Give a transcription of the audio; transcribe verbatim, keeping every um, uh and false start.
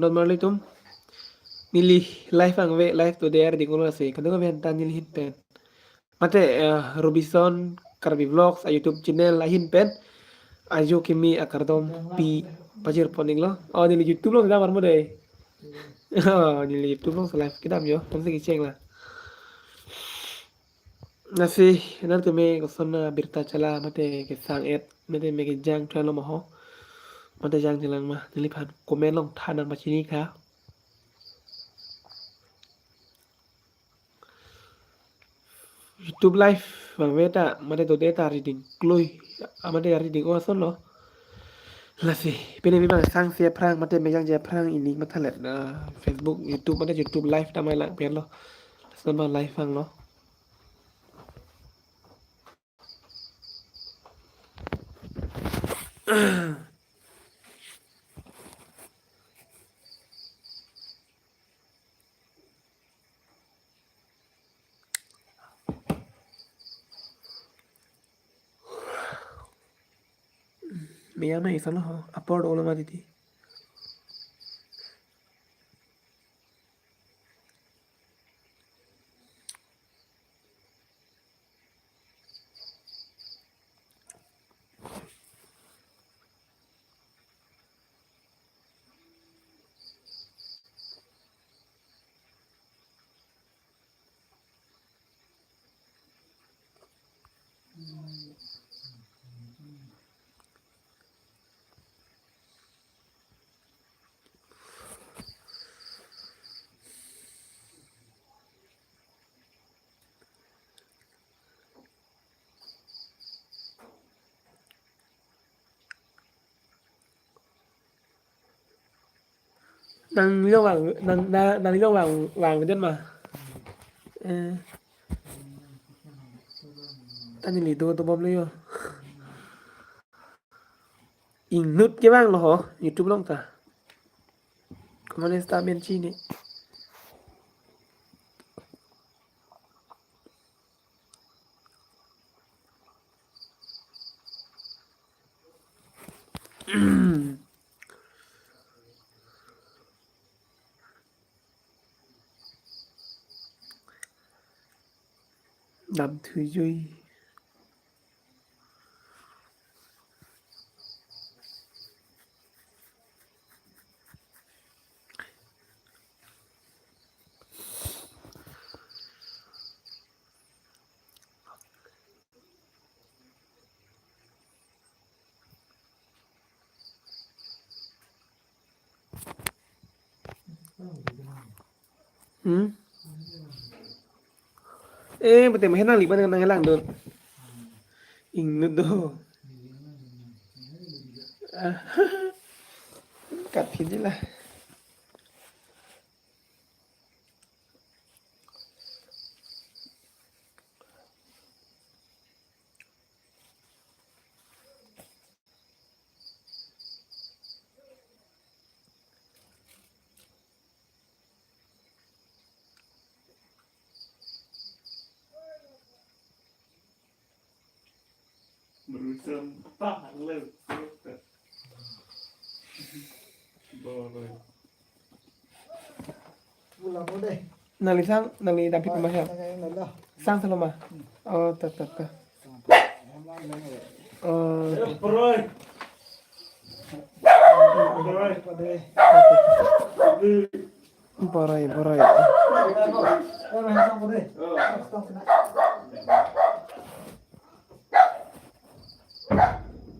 Not marli tum. Neli live angve, live today ari dinglo si. Kadung aben ta neli ahin pen. Mate, eh, Robinson Karbi Vlogs a YouTube channel ahin pen ajo kimi akardom pi pajir pon iklo. Oh, neli YouTube along damar mo dei. Oh, neli YouTube along live kedam jo. Tum si kecheng la. Lasi, nangtum me koson abirta chala, mate kesang et, mate me kejang throklo ma ho, mate jang chelang ma, neliphan comment along than nangpachini tha. YouTube live abang ve ta, mate today ta ari ding klui, ah, mate ari ding o ason lo. Lasi, pini memang sangse aphrang, mate me jangje aphrang, ili mathalet, ah, Facebook, YouTube, mate YouTube live ta mai lang pen lo. Lason abang live vanglo. Meyang nai salo ho, apor dolo ma titi. Nang long vang, nang, nang, nang long vang, vang den ma. Eh. Ta neli do dobom lo jo. Ingnut kevang lo ho, YouTube along ta. Kemane sta men chini. Dam thui jui. Hmm? Eh, betul, mah nangli ba nang langdun. Ingnut do. Ah, kat hiji lah. Berusaha tak le. Boleh. Nangli sang, nangli dam pit ma siap. Sang salo ma. Oh, ta, ta, ta. Oh. Borai, borai.